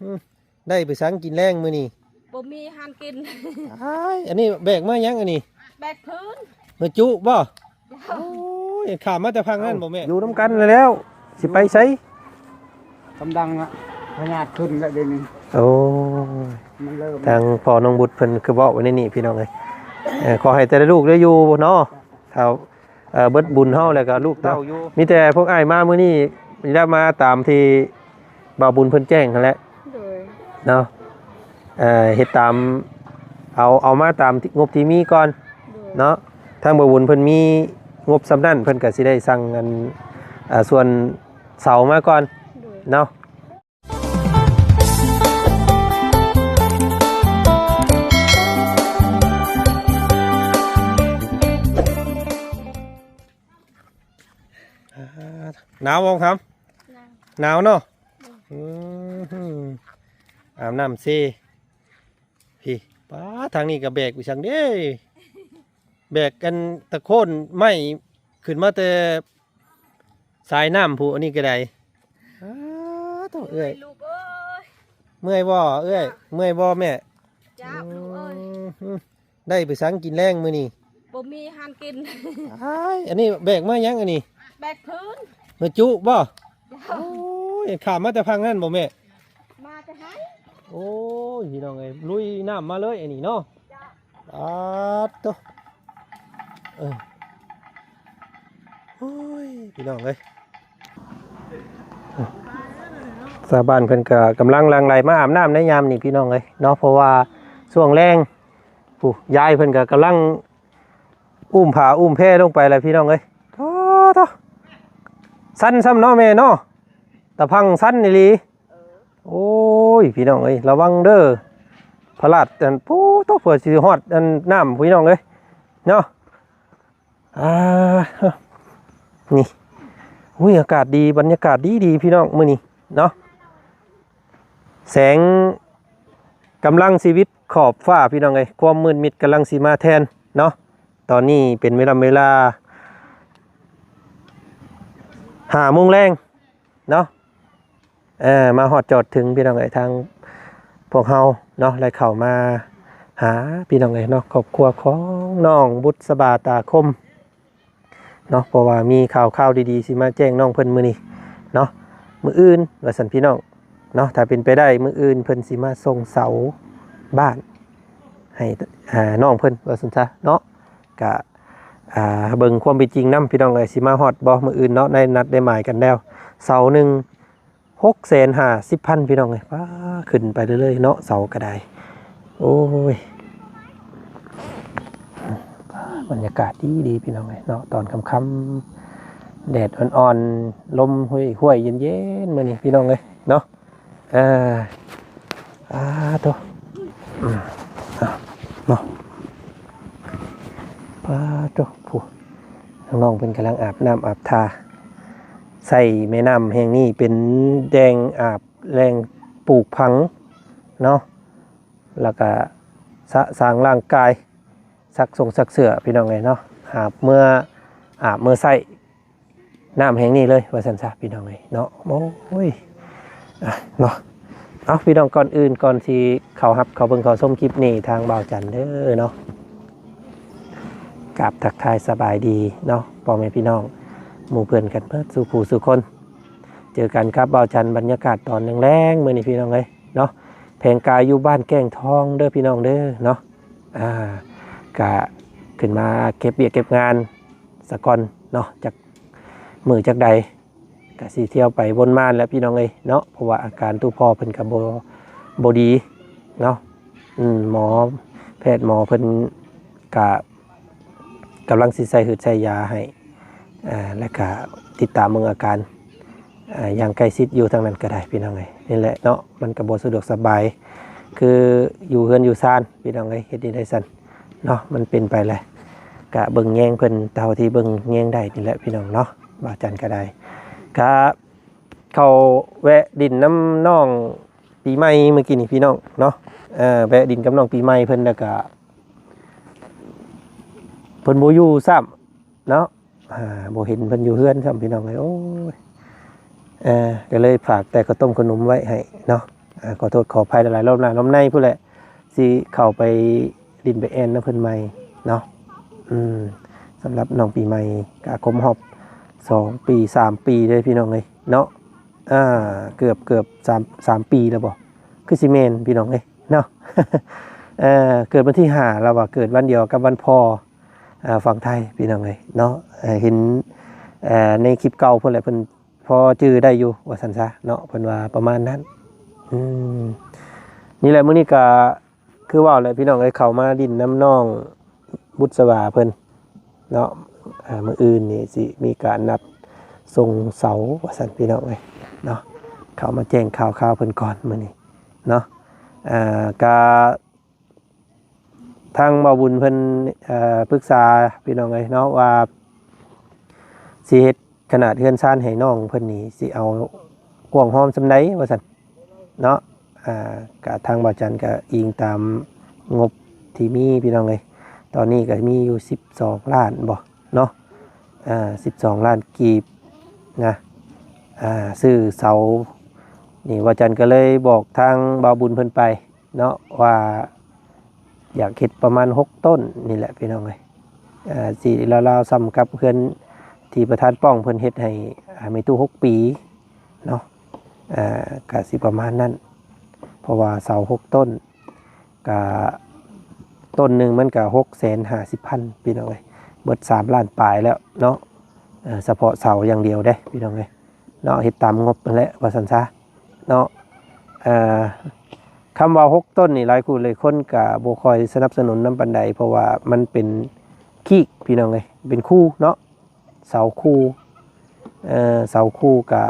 ອືມ ໄດ້ໄປສັງກິນແລງມື້ນີ້? ບໍ່ມີອາຫານກິນ. ອ້າຍ ອັນນີ້ແບກມາຫຍັງອັນນີ້? ແບກພື້ນ. ມາຈຸບໍ່? ໂອ້ຍ ຂ້າມມາແຕ່ຝັ່ງນັ້ນບໍ່ແມ່? ຢູ່ນຳກັນແລ້ວ ຊິໄປໃສ? ກຳລັງອະ ພະຍາດຂຶ້ນແລ້ວດຽວນີ້. ໂອ້ຍ ມັນເລີ່ມ ທາງພໍ່ນ້ອງບຸດເພິ່ນຄືເວົ້າໄວ້ໃນນີ້ພີ່ນ້ອງເອີຍ. ເອີ ຂໍໃຫ້ແຕ່ລະລູກໄດ້ຢູ່ເນາະ ຖ້າ ເອີ ເບິດບຸນເຮົາແລ້ວກໍລູກເຕົ້າຢູ່. ມີແຕ່ພວກອ້າຍມາມື້ນີ້ ນີ້ແຫຼະ ມາຕາມທີ່ບ່າວບຸນເພິ່ນແຈ້ງຫັ້ນແຫຼະ. ໂດຍ ເນາະ ເອີ ເຮັດຕາມ ເອົາ ເອົາມາຕາມທີ່ ງົບທີ່ມີກ່ອນ. ໂດຍ ເນາະ ທາງບ່າວບຸນເພິ່ນມີງົບສ່ຳນັ້ນ ເພິ່ນກໍຊິໄດ້ສັ່ງອັນ ເອີ ສ່ວນເສົາມາກ່ອນ. ໂດຍ ເນາະ. ອ່າ ໜາວບໍ່ຄຳ? ໜາວ ໜາວເນາະ. ໂດຍ ອືມ ອາບນ້ຳເຊ ພີ້ ປ້າ ທາງນີ້ກໍແບກໄປສັງເດ້ ແບກອັນຕະໂຄນໄມ້ຂຶ້ນມາແຕ່ ສາຍນ້ຳຜູ້ ອັນນີ້ກໍໄດ້. ອ້າ ໂທ້ ເອື້ອຍ ລູກເອີຍ ເມື່ອຍບໍ່ເອື້ອຍ? ເມື່ອຍບໍ່ແມ່? ຈ້າ ອືມ ລູກເອີຍ ອືມ ໄດ້ໄປສັງກິນແລງມື້ນີ້? ບໍ່ມີອາຫານກິນ. ອ້າຍ ອັນນີ້ແບກມາຫຍັງອັນນີ້? ແບກພື້ນ. ມາຈຸບໍ່? ໂອ້ຍ ຂ້າມມາແຕ່ຝັ່ງນັ້ນບໍ່ແມ່? ມາແຕ່ໃຫ້. ໂອ້ຍ ພີ່ນ້ອງເອີຍ ລຸຍນ້ຳມາເລີຍອັນນີ້ເນາະ. ປາດໂທ້ ເອີ ໂອ້ຍ ພີ່ນ້ອງເອີຍ ຊາວບ້ານເພິ່ນກໍກຳລັງຫຼັ່ງໄຫຼມາອາບນ້ຳໃນຍາມນີ້ພີ່ນ້ອງເອີຍເນາະ. ເພາະວ່າຊ່ວງແລງ ຜູ້ຍາຍເພິ່ນກໍກຳລັງອຸ້ມຜ້າອຸ້ມແພລົງໄປແລ້ວພີ່ນ້ອງເອີຍ. ໂທ້ ໂທ້ ຊັນຊ້ຳເນາະແມ່ເນາະ ຕາພັງຊັນອີ່ຫຼີ. ໂອ້ຍ ພີ່ນ້ອງເອີຍ ລະວັງເດີ ພະລາດອັນ ໂອ້ ໂທ້ ເພື່ອຊິຮອດອັນນ້ຳ ພີ່ນ້ອງເອີຍເນາະ. ອ່າ ນີ້ ອຸ້ຍ ອາກາດດີ ບັນຍາກາດດີໆ ພີ່ນ້ອງ ມື້ນີ້ເນາະ. ແສງກຳລັງຊິວິດຂອບຟ້າ ພີ່ນ້ອງເອີຍ ຄວາມມືດມິດກຳລັງຊິມາແທນເນາະ. ຕອນນີ້ເປັນເວລາ ເວລາຫ້າໂມງແລງເນາະ. ເອີ ມາຮອດຈອດເຖິງ ພີ່ນ້ອງເອີຍ ທາງພວກເຮົາເນາະ ໄດ້ເຂົ້າມາຫາ ພີ່ນ້ອງເອີຍເນາະ ຄອບຄົວຂອງນ້ອງບຸດສະບາ ຕາຄົມເນາະ. ເພາະວ່າມີຂ່າວຄາວດີໆ ຊິມາແຈ້ງນ້ອງເພິ່ນມື້ນີ້ເນາະ ມື້ອື່ນວ່າຊັ້ນ ພີ່ນ້ອງເນາະ. ຖ້າເປັນໄປໄດ້ ມື້ອື່ນເພິ່ນຊິມາສົ່ງເສົາບ້ານໃຫ້ ອ່າ ນ້ອງເພິ່ນວ່າຊັ້ນຊະເນາະ. ກະ ອ່າ ເບິ່ງຄວາມເປັນຈິງນຳ ພີ່ນ້ອງເອີຍ ຊິມາຮອດບໍ່ມື້ອື່ນເນາະ. ໄດ້ນັດໄດ້ໝາຍກັນແລ້ວ ເສົາໜຶ່ງ ຫົກແສນຫ້າສິບພັນ ພີ່ນ້ອງເອີຍ. ປ້າ ຂຶ້ນໄປເລື້ອຍໆເນາະ ເສົາກໍໄດ້. ໂອ້ຍ ບັນຍາກາດດີໆ ພີ່ນ້ອງເອີຍເນາະ ຕອນຄ່ຳໆ ແດດອ່ອນໆ ລົມຫ້ວຍໆ ເຢັນໆ ມື້ນີ້ ພີ່ນ້ອງເອີຍເນາະ. ອ່າ ອ່າ ໂທ້ ອືມ ເອົາເນາະ ປາໂທ້ ຜູ້ ນ້ອງໆ ເພິ່ນກຳລັງອາບນ້ຳອາບທ່າ ໃຊ້ແມ່ນ້ຳແຫ່ງນີ້ເປັນແຫຼ່ງອາບ ແຫຼ່ງປູກຝັງເນາະ ແລ້ວກະສະສາງຮ່າງກາຍ ຊັກສົ່ງຊັກເສື້ອ ພີ່ນ້ອງເອີຍເນາະ ຫາບເມືອອາບເມືອໃຊ້ ນ້ຳແຫ່ງນີ້ເລີຍວ່າຊັ້ນຊະ ພີ່ນ້ອງເອີຍເນາະ. ໂອ້ຍ ອ່ະ ເນາະ ເອົາ ພີ່ນ້ອງ ກ່ອນອື່ນ ກ່ອນຊິເຂົ້າຮັບເຂົ້າເບິ່ງເຂົ້າຊົມຄລິບນີ້ ທາງບ່າວຈັນເດີເນາະ ກາບທັກທາຍສະບາຍດີເນາະ ພໍ່ແມ່ພີ່ນ້ອງ ໝູ່ເພື່ອນກັນເບິດສູ່ຜູ້ສູ່ຄົນ. ເຈີກັນກັບບ່າວຈັນ ບັນຍາກາດຕອນແລງໆ ມື້ນີ້ ພີ່ນ້ອງເອີຍເນາະ. ແຜງກາຍຢູ່ບ້ານແກ້ງທອງເດີ ພີ່ນ້ອງເດີເນາະ. ອ່າ ກະຂຶ້ນມາເກັບວຽກເກັບງານສາກ່ອນເນາະ ຈັກມື້ຈັກໃດ ກະຊິທ່ຽວໄປວົນມາແຫຼະ ພີ່ນ້ອງເອີຍເນາະ. ເພາະວ່າອາການຕູ້ພໍ່ເພິ່ນກະບໍ່ ບໍ່ດີເນາະ. ອືມ ໝໍ ແພດໝໍເພິ່ນກະກຳລັງຊິໃສ່ຫືດໃສ່ຢາໃຫ້ ອ່າ ແລ້ວກະຕິດຕາມເບິ່ງອາການ ອ່າ ຢ່າງໃກ້ຊິດຢູ່ທາງນັ້ນກໍໄດ້ ພີ່ນ້ອງເອີຍ. ນີ້ແຫຼະເນາະ ມັນກໍບໍ່ສະດວກສະບາຍ ຄືຢູ່ເຮືອນຢູ່ຊານ ພີ່ນ້ອງເອີຍ. ເຮັດຈັ່ງໃດຊັ້ນເນາະ ມັນເປັນໄປແຫຼະ ກະເບິ່ງແຍງເພິ່ນເທົ່າທີ່ເບິ່ງແຍງໄດ້ນີ້ແຫຼະ ພີ່ນ້ອງເນາະ. ບ່າວຈັນກໍໄດ້ ກະເຂົ້າແວະດິນນຳນ້ອງປີໃໝ່ມື້ກີ້ນີ້ ພີ່ນ້ອງເນາະ. ເອີ ແວະດິນກັບນ້ອງປີໃໝ່ເພິ່ນ ແລ້ວກະເພິ່ນບໍ່ຢູ່ຊ້ຳເນາະ. ອ່າ ບໍ່ເຫັນເພິ່ນຢູ່ເຮືອນຊ້ຳ ພີ່ນ້ອງເອີຍ. ໂອ້ຍ ເອີ ກໍເລີຍຝາກແຕ່ເຂົ້າຕົ້ມເຂົ້າໜົມໄວ້ໃຫ້ເນາະ. ອ່າ ຂໍໂທດຂໍອະໄພຫຼາຍໆ ລອບໜ້າລອບໃນພຸ້ນແຫຼະ ຊິເຂົ້າໄປຫຼິ້ນໄປແອ່ນນຳເພິ່ນໃໝ່ເນາະ. ອືມ ສຳລັບນ້ອງປີໃໝ່ກະຄົບຮອບສອງປີ ສາມປີເດ້ພີ່ນ້ອງເອີຍເນາະ. ອ່າ ເກືອບ ເກືອບສາມ ສາມປີແລ້ວບໍ່? ຄືຊິແມ່ນພີ່ນ້ອງເອີຍເນາະ. ເອີ ເກີດວັນທີຫ້າ ລາວວ່າເກີດວັນດຽວກັບວັນພໍ່ ອ່າ ຝັ່ງໄທພີ່ນ້ອງເອີຍເນາະ. ເອີ ເຫັນ ເອີ ໃນຄລິບເກົ່າພຸ້ນແຫຼະ ເພິ່ນພໍຈື່ໄດ້ຢູ່ວ່າຊັ້ນຊະເນາະ ເພິ່ນວ່າປະມານນັ້ນ. ອືມ ນີ້ແຫຼະ ມື້ນີ້ກະ ຄືເວົ້າແຫຼະພີ່ນ້ອງເອີຍ ເຂົ້າມາຫຼິ້ນນຳນ້ອງບຸດສະຫວາເພິ່ນເນາະ. ອ່າ ມື້ອື່ນນີ້ຊິມີການນັດສົ່ງເສົາວ່າຊັ້ນພີ່ນ້ອງເອີຍເນາະ. ເຂົ້າມາແຈ້ງຂ່າວຄາວເພິ່ນກ່ອນມື້ນີ້ເນາະ. ອ່າ ກະທາງບ່າວບຸນເພິ່ນ ເອີ ປຶກສາພີ່ນ້ອງເອີຍເນາະ ວ່າຊິເຮັດ ຂະໜາດເຮືອນຊານໃຫ້ນ້ອງເພິ່ນນີ້ ຊິເອົາກວ້າງຮອມສ່ຳໃດວ່າຊັ້ນເນາະ. ອ່າ ກະທາງບ່າວຈັນກະອີງຕາມງົບທີ່ມີພີ່ນ້ອງເອີຍ ຕອນນີ້ກະມີຢູ່ສິບສອງລ້ານບໍ່ເນາະ. ອ່າ ສິບສອງລ້ານກີບນະ ອ່າ ຊື້ເສົານີ້ ບ່າວຈັນກະເລີຍບອກທາງບ່າວບຸນເພິ່ນໄປເນາະ ວ່າ ຢາກເຮັດປະມານຫົກຕົ້ນນີ້ແຫຼະພີ່ນ້ອງເອີຍ. ເອີ ຊິລາວໆສ່ຳກັບເຮືອນທີ່ປະທານປ້ອງເພິ່ນເຮັດໃຫ້ ອ່າ ແມ່ຕູ້ຫົກປີເນາະ. ເອີ ກະຊິປະມານນັ້ນ ເພາະວ່າເສົາຫົກຕົ້ນ ກະຕົ້ນໜຶ່ງມັນກະຫົກແສນຫ້າສິບພັນພີ່ນ້ອງເອີຍ ເບິດສາມລ້ານປາຍແລ້ວເນາະ. ເອີ ສະເພາະເສົາຢ່າງດຽວເດ້ພີ່ນ້ອງເອີຍ ເນາະ ເຮັດຕາມງົບຫັ້ນແຫຼະວ່າຊັ້ນຊະເນາະ. ເອີ ຄຳວ່າຫົກຕົ້ນນີ້ ຫຼາຍຄູ່ຫຼາຍຄົນກະບໍ່ຄ່ອຍສະໜັບສະໜູນນຳປານໃດ ເພາະວ່າມັນເປັນຄີກພີ່ນ້ອງເອີຍ ເປັນຄູເນາະ ເສົາຄູ. ເອີ ເສົາຄູກະ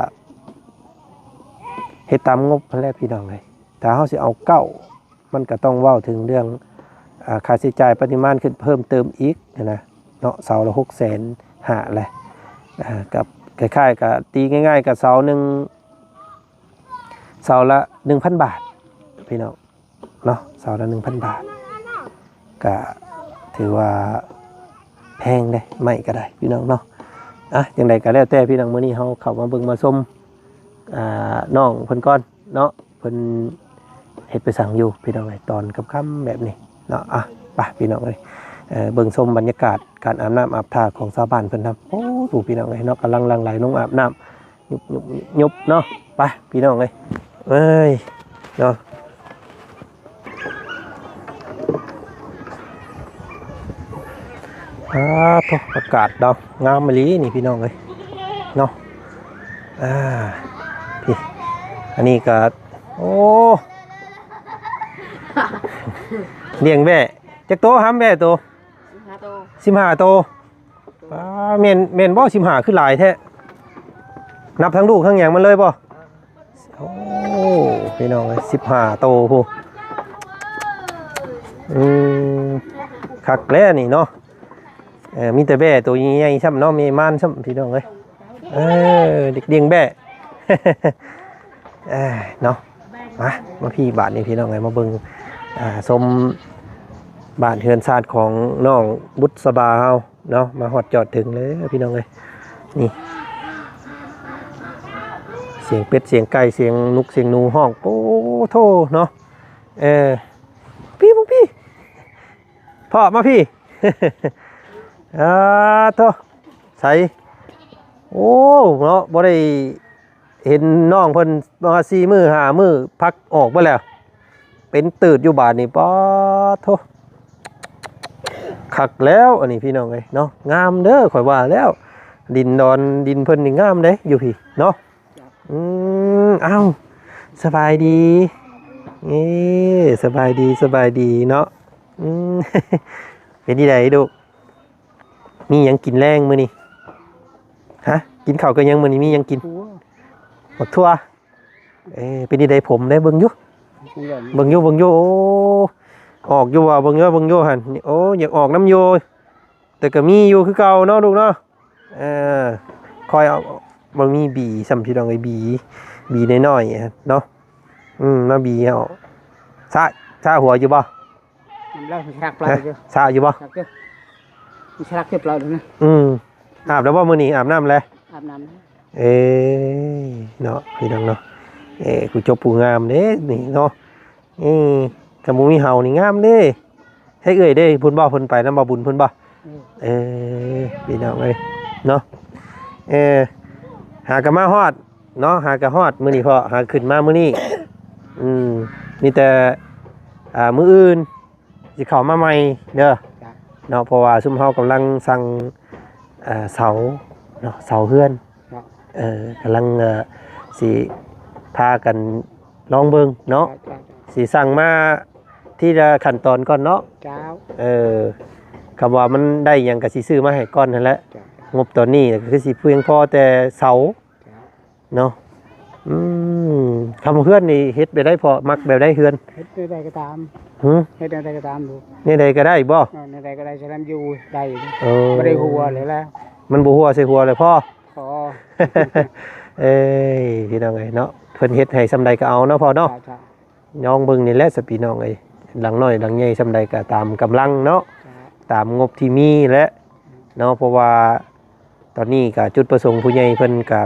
ເຮັດຕາມງົບຫັ້ນແຫຼະພີ່ນ້ອງເອີຍ. ຖ້າເຮົາຊິເອົາເກົ້າ ມັນກະຕ້ອງເວົ້າເຖິງເລື່ອງ ອາ ຄ່າໃຊ້ຈ່າຍປະລິມານຂຶ້ນເພີ່ມເຕີມອີກຫັ້ນນະເນາະ ເສົາລະຫົກແສນຫ້າແຫຼະ. ອາ ກະຄ້າຍໆ ກະຕີງ່າຍໆ ກະເສົາໜຶ່ງ ເສົາລະໜຶ່ງພັນບາດພີ່ນ້ອງເນາະ ເສົາລະໜຶ່ງພັນບາດ ກະຖືວ່າແພງເດ້ ໄມ້ກະໄດ້ພີ່ນ້ອງເນາະ. ອ່ະ ຈັ່ງໃດກະແລ້ວແຕ່ພີ່ນ້ອງ ມື້ນີ້ເຮົາເຂົ້າມາເບິ່ງມາຊົມ ອ່າ ນ້ອງເພິ່ນກ່ອນເນາະ ເພິ່ນເຮັດໄປສັງຢູ່ພີ່ນ້ອງເອີຍ ຕອນຄ່ຳໆແບບນີ້ເນາະ. ອ່ະ ໄປພີ່ນ້ອງເອີຍ ເບິ່ງຊົມບັນຍາກາດການອາບນ້ຳອາບທ່າຂອງຊາວບ້ານເພິ່ນນຳ. ໂອ້ ຜູ້ພີ່ນ້ອງເອີຍເນາະ ກຳລັງຫຼັ່ງໄຫຼລົງອາບນ້ຳ ຍຸບໆໆເນາະ. ໄປພີ່ນ້ອງເອີຍ ເອີຍເນາະ. ອາ ໂທ້ ອາກາດເນາະ ງາມອີ່ຫຼີນີ້ພີ່ນ້ອງເອີຍເນາະ. ອ່າ ພີ່ ອັນນີ້ກະ ໂອ້ ລ້ຽງແບ້ ຈັກໂຕຫຳແບ້ໂຕ? ສິບຫ້າໂຕ ສິບຫ້າໂຕ. ປ້າ ແມ່ນ ແມ່ນບໍ່ ສິບຫ້າຄືຫຼາຍແທ້? ນັບທັງລູກທັງຫຍັງມັນເລີຍບໍ່? ໂອ້ ພີ່ນ້ອງເອີຍ ສິບຫ້າໂຕພຸ້ນ. ອືມ ຄັກແລ້ວນີ້ເນາະ. ເອີ ມີແຕ່ແບ້ໂຕໃຫຍ່ໆຊ້ຳເນາະ ແມ່ມານຊ້ຳ ພີ່ນ້ອງເອີຍ. ເອີ ເດັກລ້ຽງແບ້ ເອີ ເນາະ. ມາ ມາພີ້ບາດນີ້ພີ່ນ້ອງເອີຍ ມາເບິ່ງ ອ່າ ຊົມບ້ານເຮືອນຊານຂອງນ້ອງບຸດສະບາເຮົາເນາະ. ມາຮອດຈອດເຖິງແລ້ວພີ່ນ້ອງເອີຍ ນີ້ ສຽງເປັດສຽງໄກ່ ສຽງນົກສຽງໜູຮ້ອງ ໂອ້ໂທ້ເນາະ. ເອີ ພີ້ ພຸ້ນພີ້ ພໍ່ມາພີ້. ອາ ໂທ້ ໃສ ໂອ້ ເນາະ ບໍ່ໄດ້ ເຫັນນ້ອງເພິ່ນມາສີ່ມື້ຫ້າມື້ ຜັກອອກເບິດແລ້ວ ເປັນຕືດຢູ່ບາດນີ້. ປາດໂທ້ ຄັກແລ້ວອັນນີ້ພີ່ນ້ອງເອີຍເນາະ. ງາມເດີ ຂ້ອຍວ່າແລ້ວ ດິນດອນດິນເພິ່ນນີ້ງາມເດ້ຢູ່ພີ້ເນາະ. ອືມ ອ້າວ ສະບາຍດີ ເອີ ສະບາຍດີ ສະບາຍດີເນາະ. ອືມ ເປັນຈັ່ງໃດລູກ? ມີຫຍັງກິນແລງມື້ນີ້? ຮະ ກິນເຂົ້າກັບຫຍັງມື້ນີ້? ມີຫຍັງກິນ? ຖົ່ວ ໝາກຖົ່ວ. ເອີ ເປັນຈັ່ງໃດຜົມໄດ໋? ເບິ່ງຢູ່ ເບິ່ງຢູ່ ເບິ່ງຢູ່. ໂອ້ ອອກຢູ່ບໍ່? ເບິ່ງຢູ່ ເບິ່ງຢູ່ຫັ້ນ. ໂອ້ ຢາກອອກນຳຢູ່ ແຕ່ກໍມີຢູ່ຄືເກົ່າເນາະລູກເນາະ. ເອີ ຄ່ອຍເອົາ ບໍ່ມີບີຊ້ຳ ພີ່ນ້ອງເອີຍ ບີ ບີນ້ອຍໆເນາະ. ອືມ ມາບີເອົາ. ສະ ສະຫົວຢູ່ບໍ່? ນ້ຳເລີ ມັນສະຫຼັກເປົ່າຢູ່. ສະຢູ່ບໍ່? ສະຢູ່ ມັນສະຫຼັກເປົ່າຢູ່ນະ. ອືມ ອາບແລ້ວບໍ່ມື້ນີ້? ອາບນ້ຳແລ້ວ? ອາບນ້ຳ. ເອີ ເນາະ ພີ່ນ້ອງເນາະ. ເອີ ຜູ້ຈົບຜູ້ງາມເດ້ນີ້ເນາະ. ເອີ ຄັນບໍ່ມີເຮົານີ້ງາມເດ້. ໃຫ້ເອື້ອຍເດ້ ພຸ້ນບໍ່? ເພິ່ນໄປນຳບ່າວບຸນພຸ້ນບໍ່? ເອີ ເອີ ພີ່ນ້ອງເອີຍເນາະ. ເອີ ຫາກະມາຮອດເນາະ ຫາກະຮອດມື້ນີ້ເພາະຫາຂຶ້ນມາມື້ນີ້. ອືມ ມີແຕ່ ອ່າ ມື້ອື່ນ ຊິເຂົ້າມາໃໝ່ເດີ ເນາະ ເພາະວ່າຊຸມເຮົາກຳລັງສັ່ງ ເອີ ເສົາເນາະ ເສົາເຮືອນ ເອີ ກຳລັງ ເອີ ຊິພາກັນລອງເບິ່ງເນາະ. ຊິສັ່ງມາທີລະຂັ້ນຕອນກ່ອນເນາະ. ເອີ ຄຳວ່າມັນໄດ້ຫຍັງກະຊິຊື້ມາໃຫ້ກ່ອນຫັ້ນແຫຼະ. ງົບຕອນນີ້ກະຄືຊິພຽງພໍແຕ່ເສົາ ເນາະ. ອືມ ຄຳເຮືອນນີ້ເຮັດແບບໃດພໍ່? ມັກແບບໃດເຮືອນ? ເຮັດແນວໃດກໍຕາມ. ຫື? ເຮັດແນວໃດກໍຕາມ. ແນວໃດກໍໄດ້ບໍ່? ເອີ ແນວໃດກໍໄດ້ ສະນັ້ນຢູ່ໄດ້. ເອີ ບໍ່ໄດ້ຫົວເລີຍລະ. ມັນບໍ່ຫົວໃສ່ຫົວເລີຍພໍ່? ພໍ. ເອີຍ ພີ່ນ້ອງເອີຍເນາະ ເພິ່ນເຮັດໃຫ້ສ່ຳໃດກໍເອົາເນາະພໍ່ເນາະ. ລອງເບິ່ງນີ້ແຫຼະສະພີ່ນ້ອງເອີຍ ຫຼັງນ້ອຍຫຼັງໃຫຍ່ສ່ຳໃດກໍຕາມກຳລັງເນາະ ຕາມງົບທີ່ມີແຫຼະເນາະ. ເພາະວ່າຕອນນີ້ກໍຈຸດປະສົງຜູ້ໃຫຍ່ເພິ່ນກໍ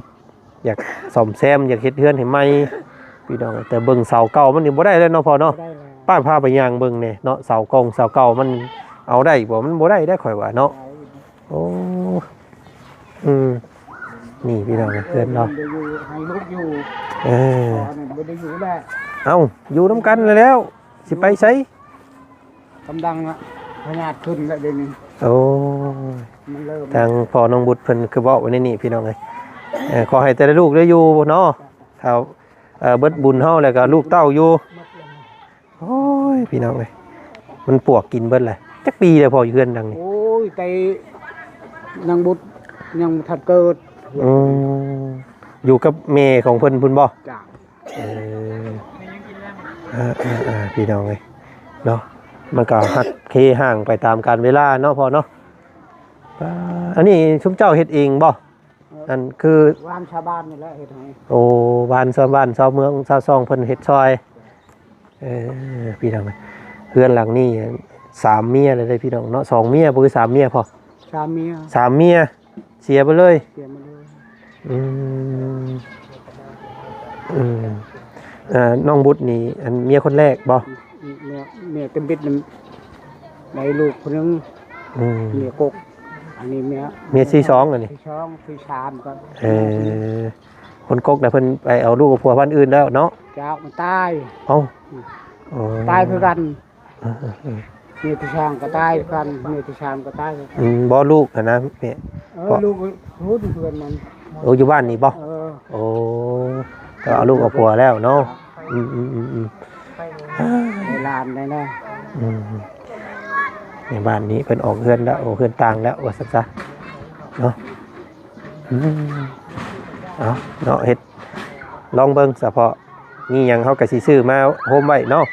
ຢາກສ້ອມແຊມ ຢາກເຮັດເຮືອນໃຫ້ໃໝ່ພີ່ນ້ອງ. ແຕ່ເບິ່ງເສົາເກົ່າມັນນີ້ບໍ່ໄດ້ແລ້ວເນາະພໍ່ເນາະ. ປ້າພາໄປຍ່າງເບິ່ງແດ່ເນາະ ເສົາກອງເສົາເກົ່າມັນເອົາໄດ້ບໍ່? ມັນບໍ່ໄດ້ເດ້ຂ້ອຍວ່າເນາະ. ໂອ້ ອືມ ນີ້ພີ່ນ້ອງເອີຍ ເຮືອນເນາະ ໄດ້ຢູ່ ໃຫ້ລູກຢູ່. ເອີ ພໍ່ນີ້ບໍ່ໄດ້ຢູ່ແລ້ວ. ເອົ້າ ຢູ່ນຳກັນແລ້ວ ຊິໄປໃສ? ກຳລັງພະຍາດຂຶ້ນແລ້ວດຽວນີ້. ໂອ້ຍ ມັນເລີ່ມ ທາງພໍ່ນ້ອງບຸດເພິ່ນຄືເວົ້າໄວ້ໃນນີ້ພີ່ນ້ອງເອີຍ. ເອີ ຂໍໃຫ້ແຕ່ລະລູກໄດ້ຢູ່ເນາະ ຖ້າ ເອີ ເບິດບຸນເຮົາແລ້ວກໍລູກເຕົ້າຢູ່. ໂອ້ຍ ພີ່ນ້ອງເອີຍ ມັນປວກກິນເບິດແຫຼະ. ຈັກປີແລ້ວພໍ່ ຢູ່ເຮືອນຫຼັງນີ້? ໂອ້ຍ ແຕ່ນາງບຸດຍັງບໍ່ທັນເກີດ. ອືມ ຢູ່ກັບແມ່ຂອງເພິ່ນພຸ້ນບໍ່? ຈ້າ. ເອີ ເອີໆໆ ພີ່ນ້ອງເອີຍເນາະ ມັນກໍຫັກເຄຫ່າງໄປຕາມການເວລາເນາະພໍ່ເນາະ. ປາ ອັນນີ້ຊຸມເຈົ້າເຮັດເອງບໍ່? ເອີ ອັນຄື ວານຊາວບ້ານນີ້ແຫຼະເຮັດໃຫ້. ໂອ້ ວານຊາວບ້ານຊາວເມືອງຊາວຊ່ອງເພິ່ນເຮັດຊ່ອຍ. ເອີ ພີ່ນ້ອງ ເຮືອນຫຼັງນີ້ສາມເມຍແລ້ວເດ້ພີ່ນ້ອງເນາະ. ສອງເມຍບໍ່ຄືສາມເມຍພໍ່? ສາມເມຍ. ສາມເມຍ ເສຍໄປເລີຍ. ເສຍໝົດເລີຍ. ອືມ ອືມ ເອີ ນ້ອງບຸດນີ້ ອັນເມຍຄົນແລກບໍ່? ເມຍ ເມຍເຕັມບິດນັ້ນ ໄດ້ລູກຄົນໜຶ່ງ. ອືມ ເມຍກົກ ອັນນີ້ເມຍ ເມຍທີສອງ ອັນນີ້ທີສອງ ທີສາມກໍ. ເອີ ຄົນກົກນະ ເພິ່ນໄປເອົາລູກເອົາຜົວບ້ານອື່ນແລ້ວເນາະ. ເຈົ້າ ມັນຕາຍ. ເອົ້າ ອືມ ໂອ້ ຕາຍຄືກັນ. ເອີໆໆ ເມຍທີສອງກໍຕາຍຄືກັນ ເມຍທີສາມກໍຕາຍຄືກັນ. ອືມ ບໍ່ ລູກຫັ້ນນະແມ່? ເອີ ລູກ ເພື່ອນມັນ. ໂອ້ ຢູ່ບ້ານນີ້ບໍ່? ເອີ ໂອ້ ກໍເອົາລູກເອົາຜົວແລ້ວເນາະ. ອືມໆໆໆ ໃຫ້ຫຼານໄດ້ແດ່. ອືມ ໃນບ້ານນີ້ເພິ່ນອອກເຮືອນແລ້ວ ອອກເຮືອນຕ່າງແລ້ວວ່າຊັ້ນຊະເນາະ. ອືມ ເອົາເນາະ ເຮັດ ລອງເບິ່ງສະເພາະ ມີຫຍັງເຮົາກໍຊິຊື້ມາໂຮມໄວ້ເນາະ.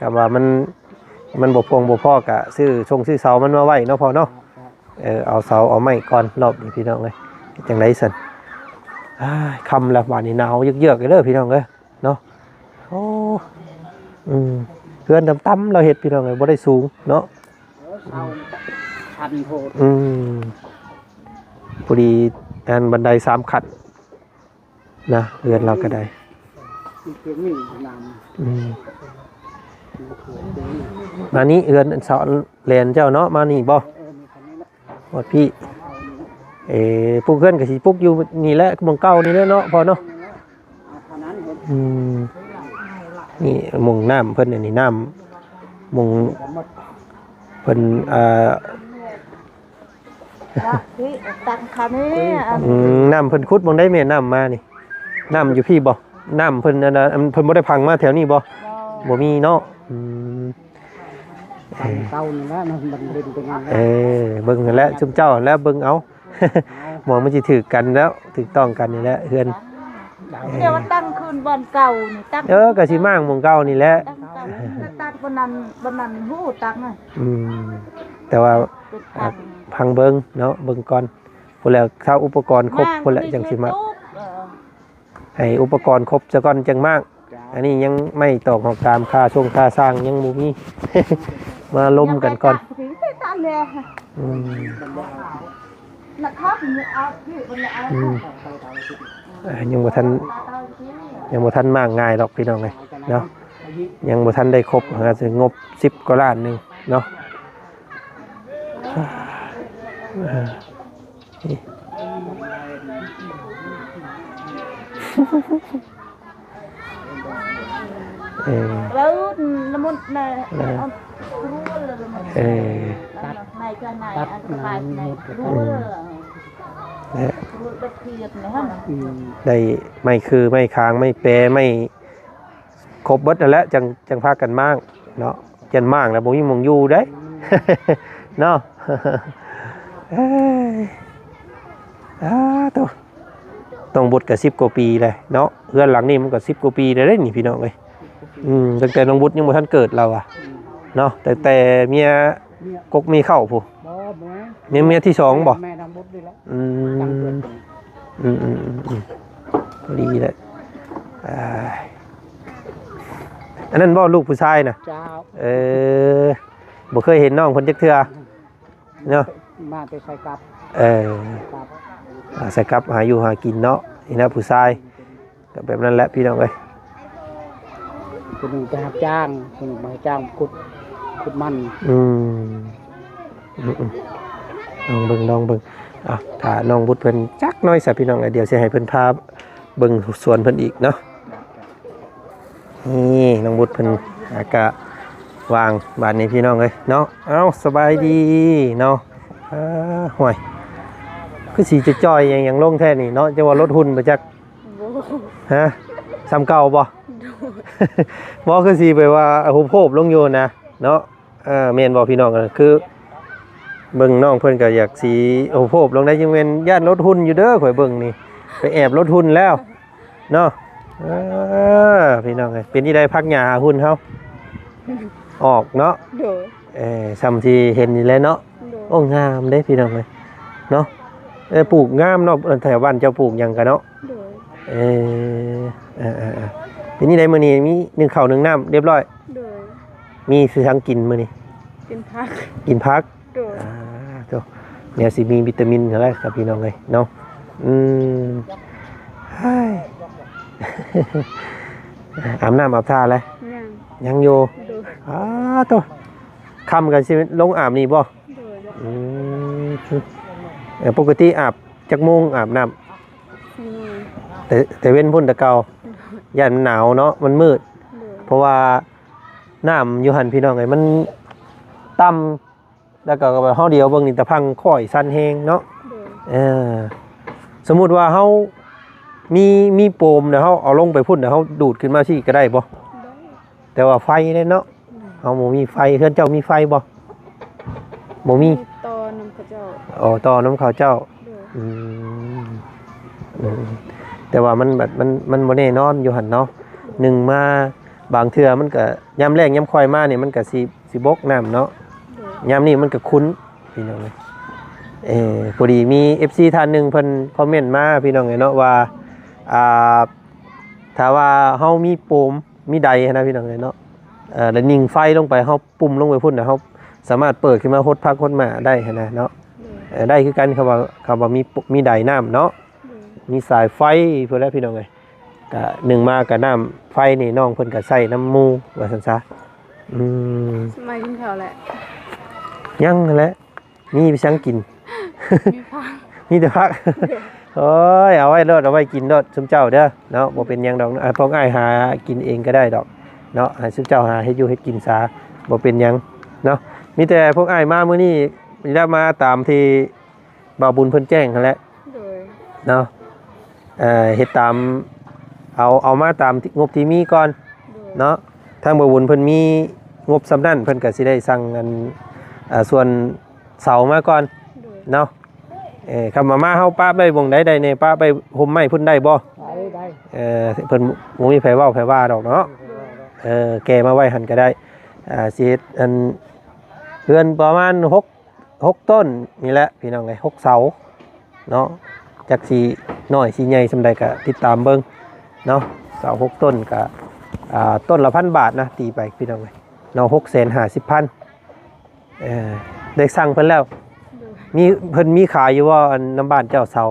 ກໍວ່າມັນ ມັນບໍ່ພຽງບໍ່ພໍ ກໍຊື້ຊົງຊື້ເສົາມັນມາໄວ້ເນາະພໍ່ເນາະ. ເອີ ເອົາເສົາເອົາໄມ້ກ່ອນລອບນີ້ພີ່ນ້ອງເອີຍ. ເຮັດຈັ່ງໃດຊັ້ນ? ອ້າຍ ຄ່ຳແລ້ວ ບາດນີ້ໜາວເຍືອກໆເດີພີ່ນ້ອງເອີຍເນາະ. ໂອ້ ອືມ ເຮືອນຕ່ຳໆ ລາວເຮັດພີ່ນ້ອງເອີຍ ບໍ່ໄດ້ສູງເນາະ. ເອີ ເສົາຊັນໂພດ. ອືມ ພໍດີອັນບັນໄດສາມຂັ້ນນະ ເຮືອນລາວກໍໄດ້. ອືມ ມານີ້ເຮືອນສາວແຫຼນເຈົ້າເນາະ ມານີ້ບໍ່? ຮອດພີ້. ເອີ ປຸກເຮືອນກໍຊິປຸກຢູ່ນີ້ແຫຼະ ໝ່ອງເກົ່ານີ້ແຫຼະເນາະພໍ່ເນາະ. ອືມ ນີ້ໝ່ອງນ້ຳເພິ່ນ ອັນນີ້ນ້ຳໝ່ອງເພິ່ນ ເອີ ຕັກຄະນີ້. ອືມ ນ້ຳເພິ່ນຂຸດໝ່ອງໃດແມ່ ນ້ຳມານີ້? ນ້ຳຢູ່ພີ້ບໍ່? ນ້ຳເພິ່ນ ອັນ ອັນ ເພິ່ນບໍ່ໄດ້ພັງມາແຖວນີ້ບໍ່? ບໍ່ ບໍ່ມີເນາະ. ອືມ ເອີ ເກົ່ານີ້ແຫຼະ ມັນເປັນໄປນັ້ນແຫຼະ. ເອີ ເບິ່ງຫັ້ນແຫຼະ ຊຸມເຈົ້າຫັ້ນແຫຼະ ເບິ່ງເອົາ ໝ່ອງມັນຊິຖືກກັນແລ້ວ ຖືກຕ້ອງກັນນີ້ແຫຼະເຮືອນ. ດຽວວ່າຕັ້ງຄືນບ່ອນເກົ່ານີ້ ຕັ້ງ ເອີ ກໍຊິມ້າງໝ່ອງເກົ່ານີ້ແຫຼະ ຕັ້ງເກົ່າ. ແຕ່ຕັດບ່ອນນັ້ນ ບ່ອນນັ້ນຮູ້ຕັດນະ. ອືມ ແຕ່ວ່າ ເປັນທາງ ອ່າ ຟັງເບິ່ງເນາະ ເບິ່ງກ່ອນ. ພຸ້ນແຫຼະ ຖ້າອຸປະກອນຄົບພຸ້ນແຫຼະ ຈັ່ງຊິມາ. ເອີ ໃຫ້ອຸປະກອນຄົບຊະກ່ອນຈັ່ງມ້າງ. ອັນນີ້ຍັງໄມ້ຕອກຫອກຕາມ ຄ່າຊົງຄ່າຊ່າງຍັງບໍ່ມີ ມາລົມກັນກ່ອນ. ອືມ ອືມ ອ່າ ຍັງບໍ່ທັນ ຍັງບໍ່ທັນມ້າງງ່າຍດອກພີ່ນ້ອງເອີຍເນາະ ຍັງບໍ່ທັນໄດ້ຄົບ ຫາຊິງົບສິບກວ່າລ້ານໜຶ່ງເນາະ. ເອີ ເອີ ເອີ ເອີ ໄດ້ໄມ້ຄື ໄມ້ຄາງ ໄມ້ແປ ໄມ້ ຄົບເບິດຫັ້ນແຫຼະ ຈັ່ງ ຈັ່ງພາກັນມ້າງເນາະ ຢ້ານມ້າງແລ້ວບໍ່ມີໝ່ອງຢູ່ເດ້ ເນາະ. ເອີຍ ອ້າໂຕ ນ້ອງບຸດກໍສິບກວ່າປີແລ້ວເນາະ ເຮືອນຫຼັງນີ້ມັນກໍສິບກວ່າປີແລ້ວເດ້ນີ້ພີ່ນ້ອງເອີຍ. ອືມ ຕັ້ງແຕ່ນ້ອງບຸດຍັງບໍ່ທັນເກີດລາວວ່າເນາະ ຕັ້ງແຕ່ເມຍ ເມຍ ກົກເມຍເຂົ້າພຸ້ນ ບໍ່ ບໍ່ແມ່ນ ເມຍ ເມຍທີສອງບໍ່? ແມ່ນ້ອງບຸດນີ້ແຫຼະ ອືມ ຕັ້ງເກີດ ອືມໆໆ ພໍດີແຫຼະ. ອ່າ ອັນນັ້ນບໍ່ ລູກຜູ້ຊາຍນະ? ເຈົ້າ ເອີ ບໍ່ເຄີຍເຫັນນ້ອງເພິ່ນຈັກເທື່ອເນາະ ມາແຕ່ໄຊກັບ ເອີ ໄຊກັບ ອ່າ ໄຊກັບຫາຢູ່ຫາກິນເນາະ ນີ້ນະຜູ້ຊາຍ ກໍແບບນັ້ນແຫຼະພີ່ນ້ອງເອີຍ ຜູ້ໜຶ່ງໄປຮັບຈ້າງ ຜູ້ໜຶ່ງໄປຮັບຈ້າງຂຸດ ຂຸດມັນ ອືມ ອືມໆ ລອງເບິ່ງ ລອງເບິ່ງ ອ່ະ ຖ້ານ້ອງບຸດເພິ່ນຈັກໜ້ອຍຊະພີ່ນ້ອງເອີຍ ດຽວຊິໃຫ້ເພິ່ນພາເບິ່ງສວນເພິ່ນອີກເນາະ. ນີ້ນ້ອງບຸດເພິ່ນ ອາ ກະວາງບາດນີ້ພີ່ນ້ອງເອີຍເນາະ. ເອົ້າ ສະບາຍດີເນາະ. ເອີ ຫ້ວຍ ຄືຊິຈ່ອຍໆ ຫຍັງ ຫຍັງລົງແທ້ນີ້ເນາະ ຈະວ່າລົດຫຸ່ນບໍ່ຈັກ. ບໍ່ ຮະ ສ່ຳເກົ່າບໍ່? ໂດຍ ບໍ່ ຄືຊິແບບວ່າໂຮບໆ ລົງຢູ່ນະເນາະ. ເອີ ແມ່ນບໍ່ພີ່ນ້ອງ? ເອີ ຄືເບິ່ງນ້ອງເພິ່ນກໍຢາກຊິໂຮບໆ ລົງໄດ້ ຈັ່ງແມ່ນຢ້ານລົດຫຸ່ນຢູ່ເດີ ຂ້ອຍເບິ່ງນີ້ ໄປແອບລົດຫຸ່ນແລ້ວເນາະ. ເອີ ພີ່ນ້ອງເອີຍ ເປັນຈັ່ງໃດ ພັກຫຍ້າຫາຫຸ່ນເຮົາ ອອກເນາະ? ໂດຍ ເອີ ຊ່ຳທີ່ເຫັນນີ້ແຫຼະເນາະ. ໂດຍ ໂອ້ ງາມເດ້ພີ່ນ້ອງເອີຍເນາະ. ເອີ ປູກງາມເນາະ ເອີ ແຖວບ້ານເຈົ້າປູກຫຍັງກະເນາະ. ໂດຍ ເອີ ເອີໆໆ ເປັນຈັ່ງໃດມື້ນີ້ ມີໜຶ້ງເຂົ້າໜຶ້ງນ້ຳຮຽບຮ້ອຍ? ໂດຍ ມີຫຍັງກິນມື້ນີ້? ກິນຜັກ ກິນຜັກ. ໂດຍ ອ່າ ໂຕ ແນວຊິມີວິຕາມິນຫັ້ນແຫຼະຄັບພີ່ນ້ອງເອີຍເນາະ. ອືມ ອາບນ້ຳອາບທ່າແລ້ວ? ຍັງ ຍັງຢູ່. ໂດຍ ອ້າໂຕ ຄ່ຳກໍຊິລົງອາບນີ້ບໍ່? ໂດຍ ອືມ ເອີ ປົກກະຕິອາບຈັກໂມງອາບນ້ຳ? ສີ່ໂມງ ແຕ່ ແຕ່ເວັນພຸ້ນແຕ່ເກົ່າ. ໂດຍ ຢ້ານມັນໜາວເນາະ ມັນມືດ. ໂດຍ ເພາະວ່ານ້ຳຢູ່ຫັ້ນພີ່ນ້ອງເອີຍ ມັນຕ່ຳ ແລ້ວກໍເຮົາດຽວເບິ່ງນີ້ ຕາພັງຄ້ອຍຊັນແຮງເນາະ. ໂດຍ ເອີ ສົມມຸດວ່າເຮົາມີ ມີໂປມ ແລ້ວເຮົາເອົາລົງໄປພຸ້ນ ແລ້ວເຮົາດູດຂຶ້ນມາຊີ້ກໍໄດ້ບໍ່? ໄດ້ ແຕ່ວ່າໄຟເດ້ເນາະ. ໂດຍ ເຮົາບໍ່ມີໄຟ. ເຮືອນເຈົ້າມີໄຟບໍ່? ບໍ່ມີ ມີຕໍ່ນຳເຂົາເຈົ້າ. ອໍ ຕໍ່ນຳເຂົາເຈົ້າ. ໂດຍ ອືມ ອືມ ແຕ່ວ່າມັນແບບ ມັນ ມັນບໍ່ແນ່ນອນຢູ່ຫັ້ນເນາະ. ໂດຍ ໜຶ່ງມາ ບາງເທື່ອມັນກໍ ຍາມແລ້ງຍາມຂ້ອຍມານີ້ ມັນກໍຊິ ຊິບົກນ້ຳເນາະ. ໂດຍ ຍາມນີ້ມັນກໍຂຸ້ນພີ່ນ້ອງເອີຍ. ເອີ ພໍດີມີເອັຟຊີທ່ານໜຶ່ງເພິ່ນຄອມເມັນມາພີ່ນ້ອງເອີຍເນາະ ວ່າ ອ່າ ຖ້າວ່າເຮົາມີໂປມ ມີໄດຫັ້ນນະພີ່ນ້ອງເອີຍເນາະ ເອີ ແລ້ວຍິງໄຟລົງໄປ ເຮົາປຸ່ມລົງໄປພຸ້ນນະ ເຮົາສາມາດເປີດຂຶ້ນມາຫົດຜັກຫົດໝ້າໄດ້ຫັ້ນນະເນາະ. ໂດຍ ເອີ ໄດ້ຄືກັນ ຄຳວ່າ ຄຳວ່າມີ ມີໄດນ້ຳເນາະ. ໂດຍ ມີສາຍໄຟພຸ້ນແຫຼະພີ່ນ້ອງເອີຍ. ກະໜຶ່ງມາກະນ້ຳໄຟນີ້ ນ້ອງເພິ່ນກະໃຊ້ນຳໝູ່ວ່າຊັ້ນຊະ. ອືມ ສະບາຍກິນເຂົ້າແຫຼະ? ຍັງຫັ້ນແຫຼະ ມີໄປສັງກິນ? ມີຜັກ ມີແຕ່ຜັກ. ໂດຍ ໂອ້ຍ ເອົາໄວ້ໂລດ ເອົາໄວ້ກິນໂລດຊຸມເຈົ້າເດີເນາະ. ບໍ່ເປັນຫຍັງດອກ ອາ ພວກອ້າຍຫາກິນເອງກໍໄດ້ດອກເນາະ ໃຫ້ຊຸມເຈົ້າຫາເຮັດຢູ່ເຮັດກິນຊາ ບໍ່ເປັນຫຍັງເນາະ. ມີແຕ່ພວກອ້າຍມາມື້ນີ້ ລະມາຕາມທີ່ ບ່າວບຸນເພິ່ນແຈ້ງຫັ້ນແຫຼະ. ໂດຍ ເນາະ ເອີ ເຮັດຕາມ ເອົາ ເອົາມາຕາມທີ່ ງົບທີ່ມີກ່ອນ. ໂດຍ ເນາະ ທາງບ່າວບຸນເພິ່ນມີງົບສ່ຳນັ້ນ ເພິ່ນກໍຊິໄດ້ສັ່ງອັນ ເອີ ສ່ວນເສົາມາກ່ອນ. ໂດຍ ເນາະ ເອີ ຄຳວ່າມາເຮົາປະໄວ້ບ່ອນໃດໄດ້ແດ່ ປະໄວ້ຮົ່ມໄມ້ພຸ້ນໄດ້ບໍ່? ໄດ້ ໄດ້ ເອີ ເພິ່ນບໍ່ມີໃຜເວົ້າໃຜວ່າດອກເນາະ. ໂດຍ ເອີ ແກ່ມາໄວ້ຫັ້ນກໍໄດ້. ອ່າ ຊິເຮັດອັນ ເຮືອນປະມານຫົກ ຫົກຕົ້ນນີ້ແຫຼະພີ່ນ້ອງເອີຍ ຫົກເສົາເນາະ. ຈັກຊິນ້ອຍຊິໃຫຍ່ສ່ຳໃດກະຕິດຕາມເບິ່ງເນາະ. ເສົາຫົກຕົ້ນກະ ອ່າ ຕົ້ນລະພັນບາດນະ ຕີໄປພີ່ນ້ອງເອີຍເນາະ ຫົກແສນຫ້າສິບພັນ. ເອີ ໄດ້ສັ່ງເພິ່ນແລ້ວ? ໂດຍ ມີ ເພິ່ນມີຂາຍຢູ່ບໍ່ ອັນນຳບ້ານເຈົ້າ ເສົາ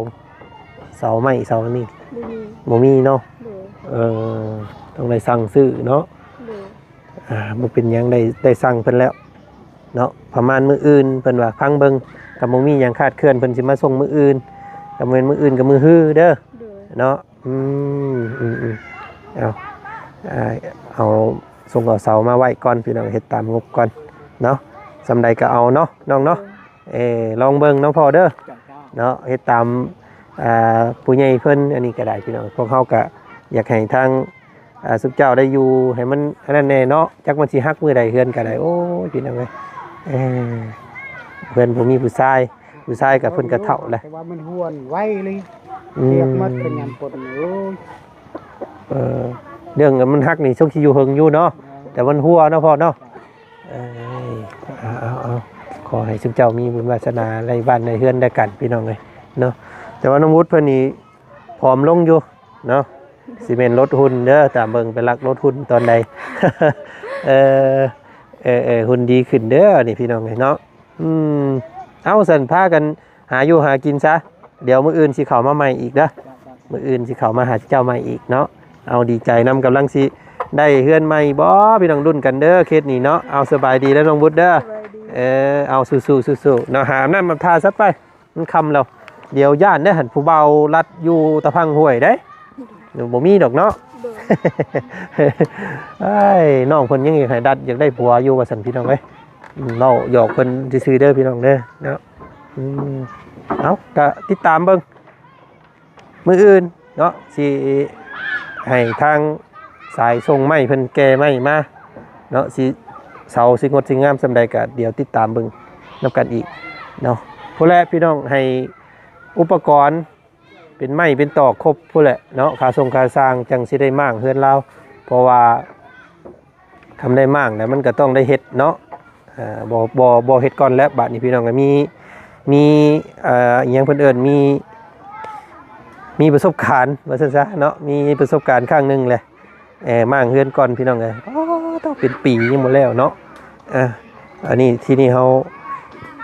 ເສົາໄມ້ເສົາອັນນີ້? ບໍ່ມີ ບໍ່ມີເນາະ ໂດຍ ເອີ ຕ້ອງໄດ້ສັ່ງຊື້ເນາະ ໂດຍ ອ່າ ບໍ່ເປັນຫຍັງ ໄດ້ ໄດ້ສັ່ງເພິ່ນແລ້ວເນາະ ປະມານມື້ອື່ນ ເພິ່ນວ່າຟັງເບິ່ງ ກໍບໍ່ມີຫຍັງຂາດເຂີນ ເພິ່ນຊິມາສົ່ງມື້ອື່ນ ກໍແມ່ນມື້ອື່ນກໍມື້ຮືເດີ ໂດຍ ເນາະ ອືມ ອືມໆ ເອົາ ອ່າ ເອົາ ສົ່ງເອົາເສົາມາໄວ້ກ່ອນ ພີ່ນ້ອງ ເຮັດຕາມງົບກ່ອນເນາະ ສ່ຳໃດກໍເອົາເນາະ ນ້ອງເນາະ ໂດຍ ເອີ ລອງເບິ່ງເນາະພໍ່ເດີ ເຈົ້າໆ ເນາະ ເຮັດຕາມ ອ່າ ຜູ້ໃຫຍ່ເພິ່ນ ອັນນີ້ກໍໄດ້ພີ່ນ້ອງ ພວກເຮົາກໍຢາກໃຫ້ທາງ ອ່າ ຊຸມເຈົ້າໄດ້ຢູ່ໃຫ້ມັນອັນນັ້ນແດ່ເນາະ ຈັກມັນຊິຫັກມື້ໃດເຮືອນກໍໄດ້ ໂອ້ຍ ພີ່ນ້ອງເອີຍ ເອີ ເຮືອນຜູ້ມີຜູ້ຊາຍ ຜູ້ຊາຍກໍເພິ່ນກໍເຖົ້າແລ້ວ ແຕ່ວ່າມັນຮ່ວນໄວເລີຍ ອືມ ປຽກໝົດ ເປັນຍາມຝົນ ໂອ້ຍ ເອີ ເລື່ອງມັນຫັກນີ້ຊົງຊິຢູ່ເຫິງຢູ່ເນາະ ແຕ່ມັນຮົ່ວເນາະພໍ່ເນາະ ເອີ ເອົາໆ ຂໍໃຫ້ຊຸມເຈົ້າມີບຸນວາສະໜາໄດ້ບ້ານໄດ້ເຮືອນນຳກັນ ພີ່ນ້ອງເອີຍເນາະ ແຕ່ວ່ານ້ອງວຸດເພິ່ນນີ້ຜອມລົງຢູ່ເນາະ ຊິແມ່ນລົດຫຸ່ນເດີ ຕາມເບິ່ງໄປລັກລົດຫຸ່ນຕອນໃດ ເອີ ເອີໆ ຫຸ່ນດີຂຶ້ນເດີ ນີ້ພີ່ນ້ອງເອີຍເນາະ ອືມ ເອົາ ຊັ້ນພາກັນຫາຢູ່ຫາກິນຊະ ດຽວມື້ອື່ນຊິເຂົ້າມາໃໝ່ອີກເດີ ມື້ອື່ນຊິເຂົ້າມາຫາເຈົ້າໃໝ່ອີກເນາະ ເອົາ ດີໃຈນຳ ກຳລັງຊິໄດ້ເຮືອນໃໝ່ບໍ ພີ່ນ້ອງ ລຸ້ນກັນເດີ ເຂດນີ້ເນາະ ເອົາ ສະບາຍດີເດີ ນ້ອງບຸດເດີ ສະບາຍດີ ເອີ ເອົາ ສູ້ໆ ສູ້ໆ ເນາະ ຫາອາບນ້ຳອາບທ່າຊະໄປ ມັນຄ່ຳແລ້ວ ດຽວຢ້ານເດ້ ຫັ້ນ ຜູ້ບ່າວລັດຢູ່ຕະພັງຫ້ວຍເດ້ ບໍ່ມີດອກເນາະ ໂດຍ ເອີຍ ນ້ອງເພິ່ນຍັງຢາກໃຫ້ດັດ ຢາກໄດ້ຜົວຢູ່ວ່າຊັ້ນ ພີ່ນ້ອງເອີຍ ອືມ ເວົ້າຫຍອກເພິ່ນຊື່ໆ ເດີ ພີ່ນ້ອງເດີເນາະ ອືມ ເອົາ ກະຕິດຕາມເບິ່ງ ມື້ອື່ນເນາະ ຊິໃຫ້ທາງສາຍສົ່ງໄມ້ເພິ່ນແກ່ໄມ້ມາເນາະ ຊິເສົາຊິງົດຊິງາມສ່ຳໃດ ກະດຽວຕິດຕາມເບິ່ງນຳກັນອີກເນາະ ພຸ້ນແຫຼະ ພີ່ນ້ອງ ໃຫ້ອຸປະກອນ ເປັນໄມ້ເປັນຕອກຄົບພຸ້ນແຫຼະເນາະ ຄ່າສົ່ງຄ່າຊ່າງ ຈັ່ງຊິໄດ້ມ້າງເຮືອນລາວ ເພາະວ່າ ຄຳໄດ້ມ້າງແລ້ວ ມັນກໍຕ້ອງໄດ້ເຮັດເນາະ ເອີ ບໍ່ ບໍ່ ບໍ່ເຮັດກ່ອນແລ້ວ ບາດນີ້ ພີ່ນ້ອງ ກໍມີ ມີ ເອີ ອີຫຍັງເພິ່ນເອີ້ນ ມີ ມີປະສົບການວ່າຊັ້ນຊະເນາະ ມີປະສົບການຄັ້ງໜຶ່ງແຫຼະ ເອີ ມ້າງເຮືອນກ່ອນ ພີ່ນ້ອງເອີຍ ໂອ້ ຕ້ອງເປັນປີຍັງບໍ່ແລ້ວເນາະ ເອີ ອັນນີ້ ທີ່ນີ້ເຮົາ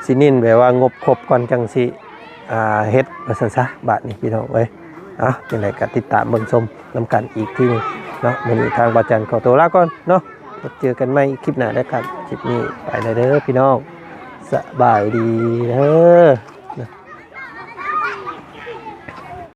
ຊິເນັ້ນແບບວ່າງົບຄົບກ່ອນ ຈັ່ງຊິ ອ່າ ເຮັດວ່າຊັ້ນຊະ ບາດນີ້ ພີ່ນ້ອງເອີຍ ເອົາ ຈັ່ງໃດກໍຕິດຕາມເບິ່ງຊົມນຳກັນອີກທີໜຶ່ງເນາະ ມື້ນີ້ທາງບ່າວຈັນຂໍຕົວລາກ່ອນເນາະ ພົບເຈີກັນໃໝ່ຄລິບໜ້າເດີຄັບ ຄລິບນີ້ໄປແລ້ວເດີພີ່ນ້ອງ ສະບາຍດີເດີ.